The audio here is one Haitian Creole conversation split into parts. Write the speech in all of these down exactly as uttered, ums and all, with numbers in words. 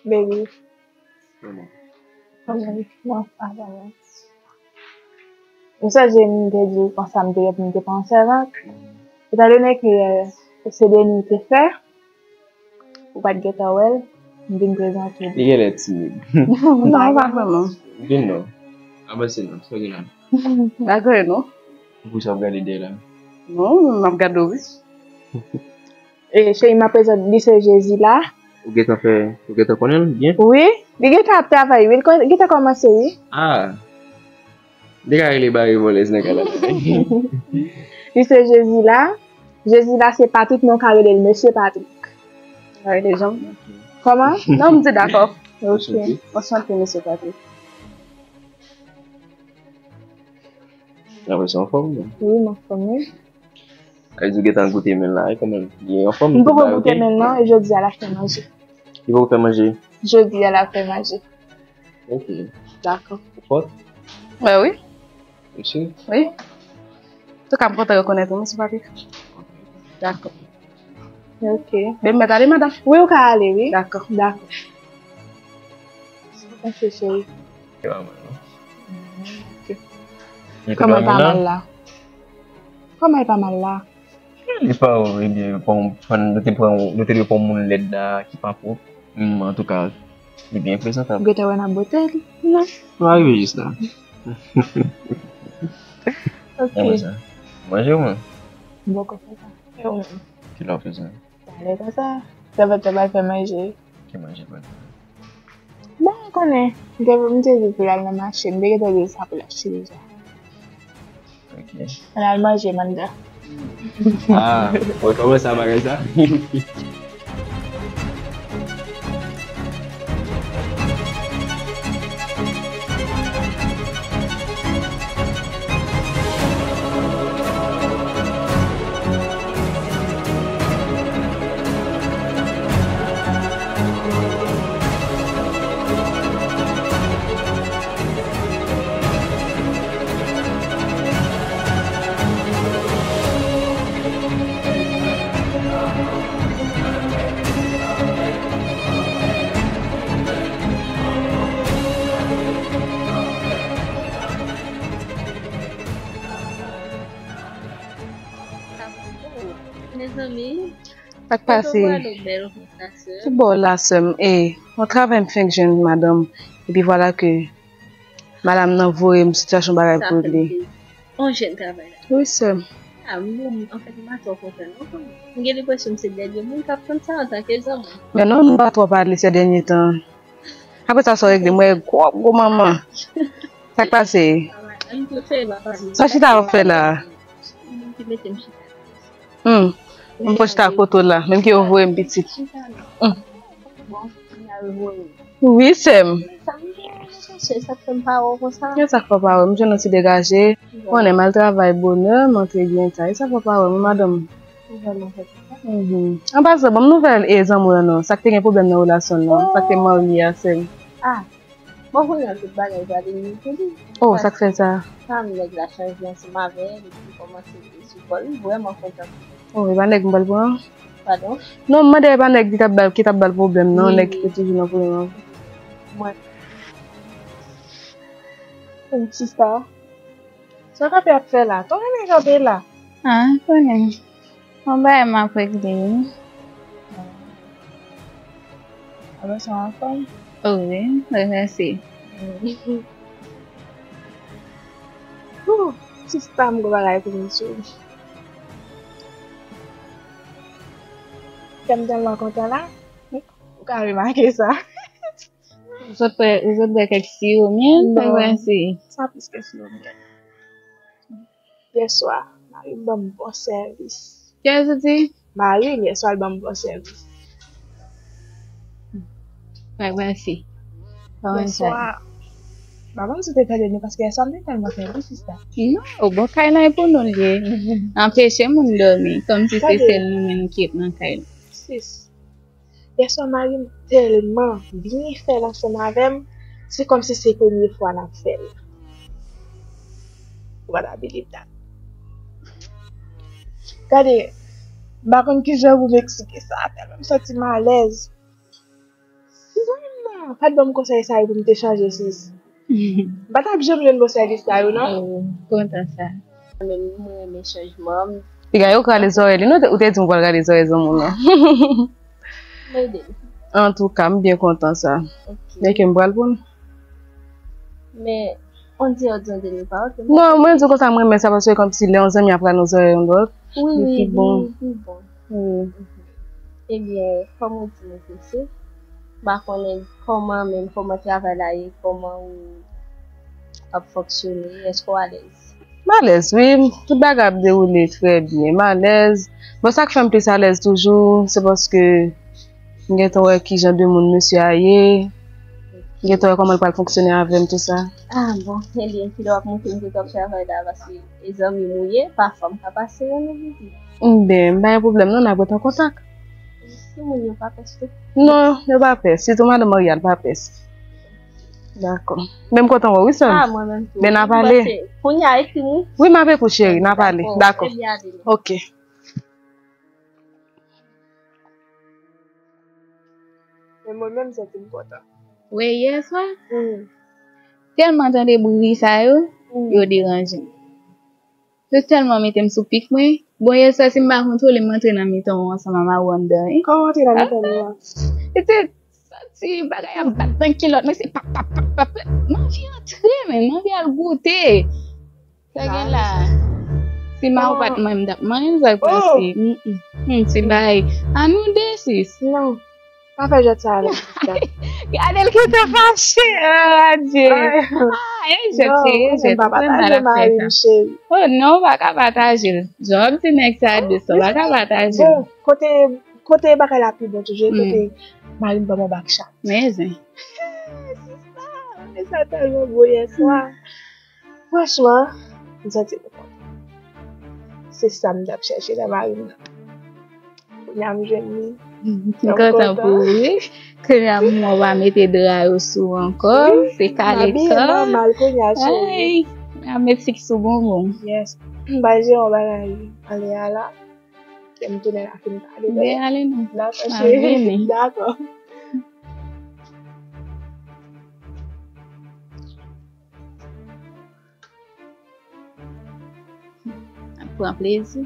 Baby. Kòman? Kòman? Non, apa non. M sonje m te di w konsa, m te, m te pran sèvant. Etandone ke, euh, se de nou te fè, ou pa t gentan wè l, m vin prezante w. Li genlè timid. Non, pa vrèman. Vin non. Avanse non, sa w gen la? Dakò, non. Poukisa w ap gade dèyè la? Non, m ap gade w, wi. E, cheri, m ap prezante, li se Jezi la. Ou gentan fè, ou gentan konnen l byen? Wi, li gentan ap travay, wi, li kon-, gentan kòmanse, wi. Ah, li ka rele bare vòlèz nan kay la. Li se Jezi la. Jezi la, se Patrick, men w ka rele l Mesye Patrick. Ou ka rele Jean. Kòman? Non, m di dakò. Ok. Anchante, Mesye Patrick. Apre sa, anfòm, non? Wi, m anfòm, wi. Sa vle di w gentan goute men l la, e kòman li anfòm? M poko goute men l non, e jodi a l ap fè manje. Li poko fè manje? Jodi a l ap fè manje. Ok. Dakò. Ou fòt? Mwen wi. Ou si? Wi. Antouka, m kontan rekonèt ou, mesye Patrick. Dakò. Ok. Ben, m mèt ale, madanm? Wi, ou ka ale, wi. Dakò. Dakò. Ok, cheri. Se pa mal, non? Ok. Kòman l pa mal la? Kòman l pa mal la? Li pa, ebyen, bon, nou te pran, nou te dwe pran moun lèd la ki pa pwòp. Mm, antouka, li byen prezantab. Ou gentan wè n ap bwote l? Non. Nou arive jis la. Ok. Kòman sa? Manje ou mwen? Bon, konsa. E ou menm? Kilè w ap fè sa? Talè konsa. Sèvant la pral fè manje. Ki manje pral fè? Bon, ou konnen, m te, m te di pou l al nan mache, m te gentan di l sa pou l achte deja. Ok. Ann al manje, Manda. Ah, wè kòman sa bagay sa? Mezanmi, sa k pase? Ki bò w la, sè m? E, yon travay m fenk jwenn, madanm. Epi vwala ke madanm nan voye m sitiyasyon bagay pou li. Yon jèn travay la. Wi, sè m. Ah, m, anfèt, m pa twò konprann non. M gen lenpresyon m se dènye moun k ap tann sa antanke zanmi. Men non, nou pa twò pale sè dènye tan. Apre sa, sa w regle, m wè gwo, gwo manman. Sa k pase? Sa w chita w fè la? Hmm. M fò chita kote w la, menm ke yo voye m pitit. Hmm. Wi, sè m. Sa k fè m pa wè w konsa? Sa k fè w pa wè m? M jwenn yon ti degaje. Konnen m al travay bonè, m antre byen ta. E sa k fè w pa wè m, madanm? Mhm. An pasan, ban m nouvèl e zanmi w lan non. Sa k te gen pwoblèm nan relasyon l lan? Sa k te marye a, sè m? Ah, mwen konnen tout bagay prale miye pou li. Oh, sa k fè sa? Sa m nèg la chanje ansanm avè l, epi li kòmanse sou kò l, li vrèman kontan. Oh, e pa nèg m pral pran? Padon? Non, m mande e pa nèg ki t ap ba, ki t ap ba l pwoblèm non, nèg ki te toujou nan pwoblèm an. Mwen. Yon ti sa. Sa w kanpe ap fè la? Ton renmen kanpe la. Ah, konnen. Yon bagay m ap regle wi. Alò sa w anfòm? Oh wi, wi mèsi. Ooh, sista m gon bagay pou m di w. Kè m tèlman kontan la. Ou ka remake sa. Ou sot bwè, ou sot bwè kèk siwo myèl, non, mwen si. Sa plis ke siwo myèl. Yèswa, mari m ban m bon sèvis. Kiyès ou di? Mari m yèswa l ban m bon sèvis. Mwen si. Yèswa, m pa konn si w te tande nou paske yèswa m te tèlman fè ri sista. Non, o bon kay la e pou nou l ye. Anpeche moun dòmi, kòmsi se sèl nou menm ki ret nan kay la. Sis. Yèswa mari m tèlman byen fè l ansanm avè m, se kòmsi se premye fwa n ap fè l. Ou pa ta believe that. Gade, m pa konn kijan pou m eksplike sa, tèlman m santi m alèz. Ah, pa t ban m konsèy sa yo pou m te chanje, sis. M pa t ap janm jwenn bon sèvis sa yo, non. Oh, kontan sa. Mwen menm, mwen renmen chanjman. Piga yo k rale zòrèy li, non, ou te di m pral rale zòrèy zanmi w lan. Mwen ede. Antouka, m byen kontan sa. Ok. Men ke m pral pou nou. Men, on dirait on dirait nou pa oke. Non, mwen di konsa, mwen renmen sa, paske kòmsi lè yon zanmi ap rale yon zòrèy yon lòt, wi, li pi bon. Wi, li pi bon. Wi. Ebyen, kòm ou di nou prese, m pa konnen kòman menm, kòman travay la ye, kòman ou ap fonksyone, èske w alèz? M alèz, wi. Tout bagay ap dewoule trè byen. M alèz. Bon, sa k fè m plis alèz toujou, se paske m gentan wè ki jan de moun mesye a ye. M gentan wè kòman l pral fonksyone avè m, tou sa. Ah, bon, ebyen, kilè w ap montre m kote w ap travay la, paske e zanmi m ou ye, pafwa m ka pase rann ou vizit. Ben, m pa gen pwoblèm, non, n ap ret an kontak. Timoun yo pa pès tou? Non, yo pa pès. Sitou madan Maryal pa pès. Dakò. Men m kontan wè w, wi, sè m. Ah, mwen menm tou. Ben, n a pale. Kounye a, ekri m, wi. Wi, m ap ekri w, cheri, n a pale. Dakò. Dakò. Ebyen, ale. Ok. Men mwen menm, m santi m kontan. Wi, yè swa. Mm. Tèlman tande bri sa yo, mm, yo deranje m. Yo tèlman mete m sou pik mwen. Bon, yè swa, si m pa kontwole, m antre nan mitan w ansanm a Mawou anndan, wi. Kòman w antre nan mitan nou an? Ah, se santi bagay ap bat nan kilòt mwen, se pap, pap, pap, pap. M anvi antre, men m anvi al goute. Sa gen la. Si Mawou pa t mwen, m t ap manje, sa k pase. Oh! Mm, mm. Mm, ti bagay. A nou de, sis. Non. Pa fè jwèt sa avè m, sista. Gade l gentan fache. Ah, Dye. Ah, e jwèt, non, e jwèt. Mwen pa pataje mari m, cheri. Oh, non, w pa ka pataje l. Jan w ap di nèg sa de sa, w pa ka pataje l. Bon, kote, kote bagay la pi bon toujou, kote mari m ban m yon bak chat. Men zen. Sista, men sa tèlman bon yè swa. Franchman, m santi m kontan. Se sa m t ap chèche nan mari m nan. Kounye a m jwenn li. M kontan pou ou, wi. Kounye a m wè w pa mete dra yo sou ou ankò. Wi, se kale kò. M abiye nòmal kounye a, cheri. Ay, m ap met sik sou bonbon. Yes. M pral jere yon bagay anlè a la. Lè m tounen la fin pale. Ben, ale non. Dakò, cheri. M ap vini. Dakò. Ap pran plezi.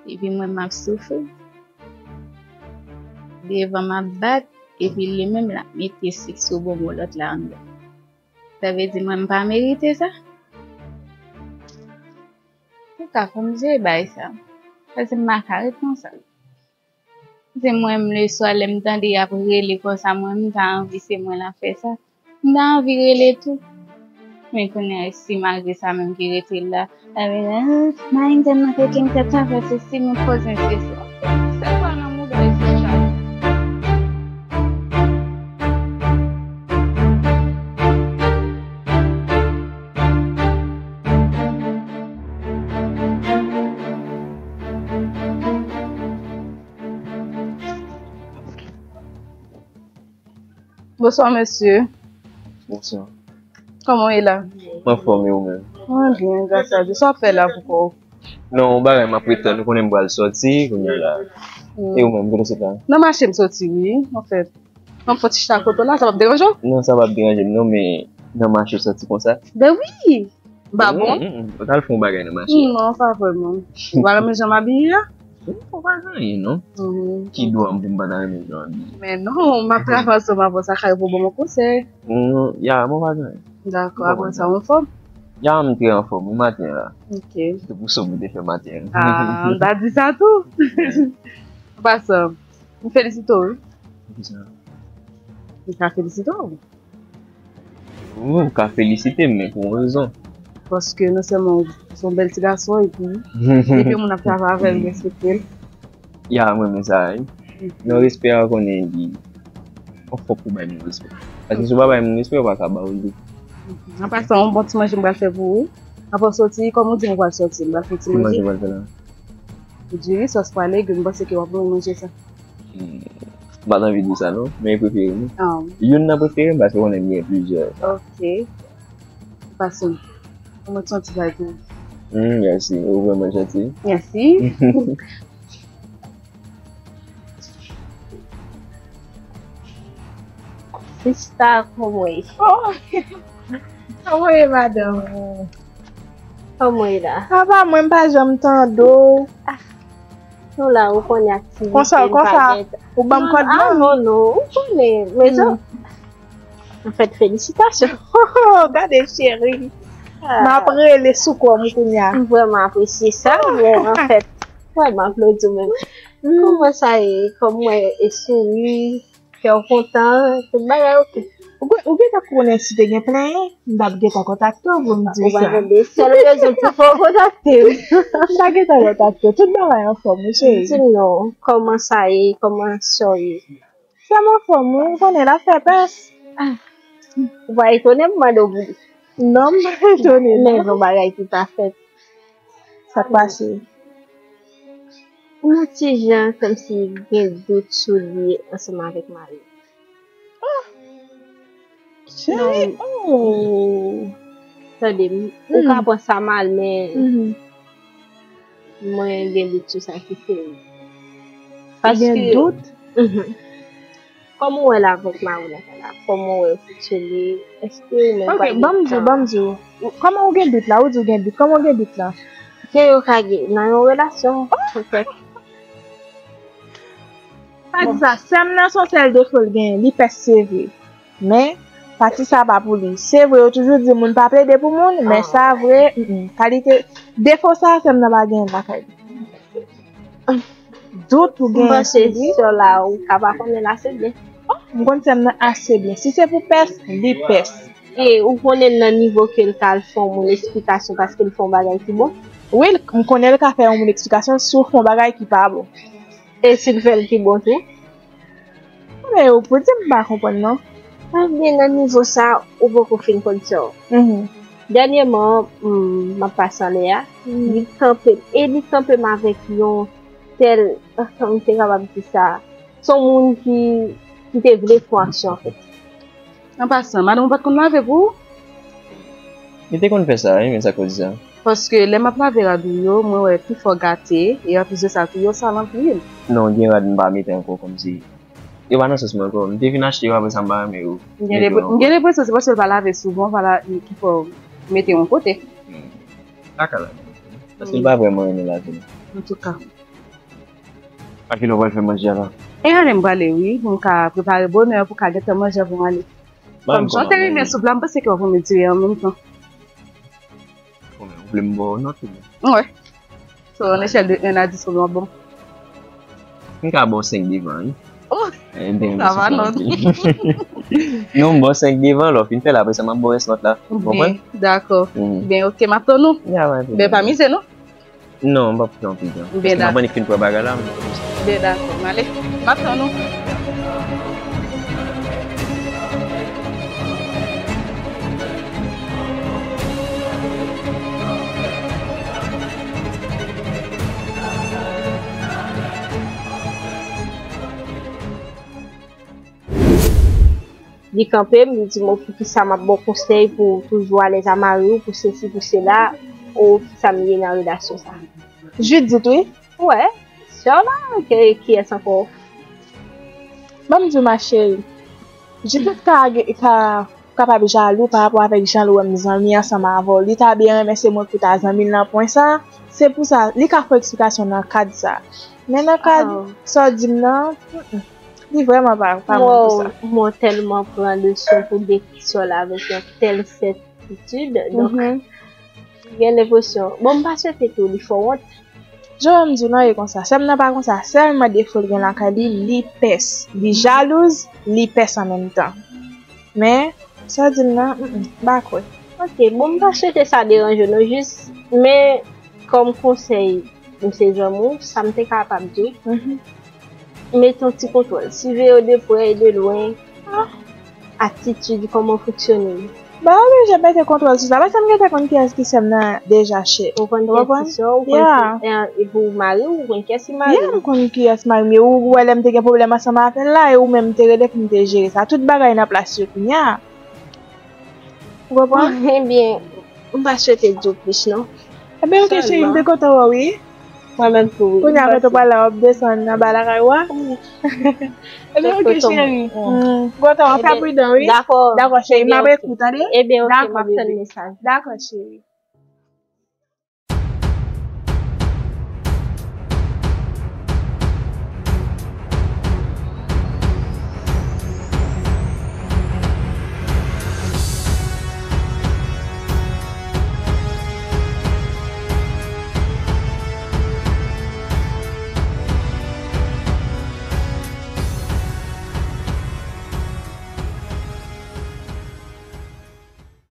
Epi mwen, m ap soufri. Devan m ap bat, epi li menm, l ap mete sik sou bonbon lòt la anndan. Sa vle di mwen, m pa merite sa? Antouka, fò m jere bagay sa. Paske m pa ka ret konsa. Se mwen menm, leswa, lè m tande y ap rele konsa, mwen menm, m ta anvi se mwen l ap fè sa. M ta anvi rele tou. Men kounye a, si malgre sa menm ki rete la, l ap vin, ah, mari m tèlman koken, m tèt pa fè sesi, men poze m sesi. Se kwa nan mouda w, sista? Bonswa, mesye. Bonswa. Kòman w ye la? M anfòm, e ou menm? Mwen byen, gras a Dye. Sa w ap fè la pou kò w? Non, yon bagay m ap ret tann, ou konnen m pral sòti kounye a la. Hmm. E ou menm, kote w sot la? Nan mache m soti, wi, anfèt. Mwen fè ti chita kote w la, sa p ap deranje w? Non, sa p ap deranje m, non, men nan mache w soti konsa? Ben wi! M pa bon? Mm, mm, mm. Ou t al fè yon bagay nan mache a? Non, pa vrèman. Ou pa renmen jan m abiye a? Ou pa gen anyen, non. Mhm. Ki dwa m pou m pa ta renmen jan w abiye? Men non, m ap travay ansanm avè w, sa ka rive w ban m yon konsèy. Mm, ya, mwen pa gen anyen. Dakò, apre sa, ou anfòm? Ya, m trè anfòm, wi, maten an la. Ok. Se pou sòm ou te fè maten an. Ah, m ta di sa tou. An pasan, m felisite w, wi. Poukisa? M ka felisite w. Ou ka felisite m, men pou yon rezon. Paske non sèlman ou se yon bèl ti gason, epi depi yon moun ap travay avè l, ou respekte l. Ya, mwen renmen sa, wi. Mhm. Non, respè a, ou konnen li, fòk ou bay moun respè. Paske si ou pa bay moun respè, yo pa ka ba ou li. Mhm. An pasan, yon bon ti manje m pral fè pou ou. Apre w soti, kòm ou di m ou pral soti, m pral fè yon ti manje. Ki manje ou pral fè la? Diri, sòs pwa, legim, m panse ke w ap renmen manje sa. Hmm. M pa t anvi di sa, non, men e prefere m. Ah. Youn nan prefere m, paske ou konnen m gen plizyè. Ok. Pase. Ou mèt yon ti bay tou. Hmm, mèsi. Ou vrèman janti. Mèsi. Mèsi. Sista, kòman w ye? Oh, kòman w ye, madanm? Kòman w ye la? Apa mwen, m pa janm tande w. Nou la, ou konnen aktivite. Konsa, konsa, ou ban m kòd Ah, lan? Non, non, ou konnen. Men jan. Anfèt, felisitasyon. Oh, gade, cheri. M ap rele sou kò m kounye a. M vrèman apresye sa, men anfèt, vrèman aplodi w menm. Kòman sa ye? Kòm mwen e souri, kè w kontan, tout bagay oke. Ou gen- ou gentan konnen si te gen plenyen, m t ap gentan kontakte w pou m di w Ou pa sa. tande, sèl rezon pou fè w kontakte m. M ta gentan kontakte w. Tout bagay anfòm, wi, cheri. Di m non, kòman sa ye, kòman sè w ye? Sè m anfòm, wi, ou konnen l ap fè pès. Ou pa etone m mande w pou li. Non, m pa etone, Men non. Yon bagay ki pa fèt. Sa k pase? Yon ti jan kòmsi gen dout sou li ansanm avèk mari. Cheri, oh. Tande m, ou ka pran sa mal, men Mhm. mwen gen dout sou sa ki serye. Ou gen dout? Mhm. Kòman w wè l avèk mari w nan ka la? Kòman w wè yo fonksyone? Èske ou menm Ok, pa gen ban m di w, tan? Ban m di w. Kòman ou gen dout la? Ou di w gen dout. Kòman ou gen dout la? Ke yo ka gen nan yon relasyon, petèt. Pa di sa, sè m nan se yon sèl defo l genyen, li pès se vre. Men, pati sa pa pou li. Se vre, yo toujou di moun pa plede pou moun, men sa vre, mm, mm, kalite defo sa, sè m nan pa genyen lakay li. Dout ou M genyen panse sou li? Sè la, ou ka pa konnen l ase byen. M konn sè m nan ase byen. Si se pou pès, li pès. E ou konnen l nan nivo ke l ka al fè yon moun eksplikasyon paske l fè yon bagay ki bon? Wi, l- m konnen l ka fè yon moun eksplikasyon si w fè yon bagay ki pa bon. E si l fè l ki bon tou? Men ou pou di m pa konprann non. Ebyen, nan nivo sa, ou poko fin konn sè w. Mhm. Dènyèman, mm, m ap pase anlè a, Mhm. li kanpe m, e li kanpe m avèk yon tèl, ah, kòman m te kapab di sa, se yon moun ki, ki te vle fè yon aksyon, anfèt. An pasan, madanm ou pa t konn lave pou ou? Li te konn fè sa, wi, men sa k fè w di sa? Paske lè m ap lave rad ou yo, mwen wè pifò gate, e anplis de sa tou, yo sal anpil. Non, gen rad m pa mete ankò kòmsi. Yo pa nan sans mwen ankò. M te vin achte yo, apre sa m pa renmen yo. M gen lenpre- m gen lenpresyon se paske l pa lave souvan, pa la, ki fè w mete yon kote. Hmm. Pa ka lave. Paske l pa vrèman renmen lave non. Antouka. A kilè w pral fè manje a la? E anlè m prale wi, pou m ka prepare bonè, pou ka gentan manje avan m ale. Kòm jan w te renmen soup la, m panse ke w ap renmen diri an menm tan. Bon, men, ou vle m ba w nòt ou byen? Wi. So, yon echèl de en a dis, konbyen w ap ban m? M ka ba w senk devan, wi. Oh, Eh, m te renmen sa va soup la non. Anpil. Non, m ba w senk devan, lè w fin fè l, apre sa, m ap ba w rès nòt la. Ou konprann? Byen, dakò. Mm. Byen, oke, m ap tann ou. Ya, pa gen pwoblèm. Byen, pa mize non. Non, m p ap fè anpil tan. Byen, Paske m ap annik fin pran bagay la, m. Byen, dakò. M ale. M ap tann ou. Li kanpe m, li di m, "Poukisa m ap ba w konsèy pou w toujou alèz a mari w, pou sesi, pou sela, ou kisa m ye nan relasyon sa?" Judith, wi. Wè, sè w la, ke, kiyès ankò? Ban m di w, ma chérie. Judith ka, ka kapab jalou pa rapò avèk jan l wè m zanmi ansanm avè w. Li ta byen renmen se mwen ki ta zanmi l nan pwen sa. Se pou sa, li ka fè eksplikasyon nan kad sa. Men nan kad sa w di m nan, mm, mm, li vrèman pa, pa bon pou sa. Mwen tèlman pran leson pou de sè w la avèk yon tèl sètitid. Donk, Mhm. m gen lenpresyon. Bon, m pa swete tou li fè w wont. Jan m di w nan, e konsa. Sè m nan pa konsa. Sèlman defo l gen lakay li, li pès. Li jalouz, li pès an menm tan. Men, sa w di m nan, mm, mm, m pa kwè. Ok, bon, m pa swete sa deranje w non, jis, men kòm konsèy, m se zanmi w, sa m te kapab di w, Mhm. mete yon ti kontwòl. Siveye yo de prè e de lwen, atitid, kòman w fonksyone. Ba, oblije mete kontwòl sou sa. Paske m gentan konn kiyès ki sè m nan deja, chè. Ou konn Ou kiyès konprann? ki sè w, ou konn Yeah. ki, e, e pou mari w, ou konn kiyès ki mari Yeah, w. M konn kiyès mari m ye. Ou wè lè m te gen pwoblèm ansanm avè l la, e ou menm m te rele pou m te jere sa. Tout bagay nan plas yo kounye a. Ou konprann? Ebyen, m pa swete di w plis non. Ebyen, ok, cheri, m te kontan wè w, wi. Mwen menm tou, wi. Kounye a kote w pral la, w ap desann anba lakay ou a? Ebyen, ok, cheri. Bon tan, w ap fè pridan, wi. Dakò. Dakò, cheri, m ap ekout, tande? Ebyen, ok, m ap tann mesaj. Dakò, cheri.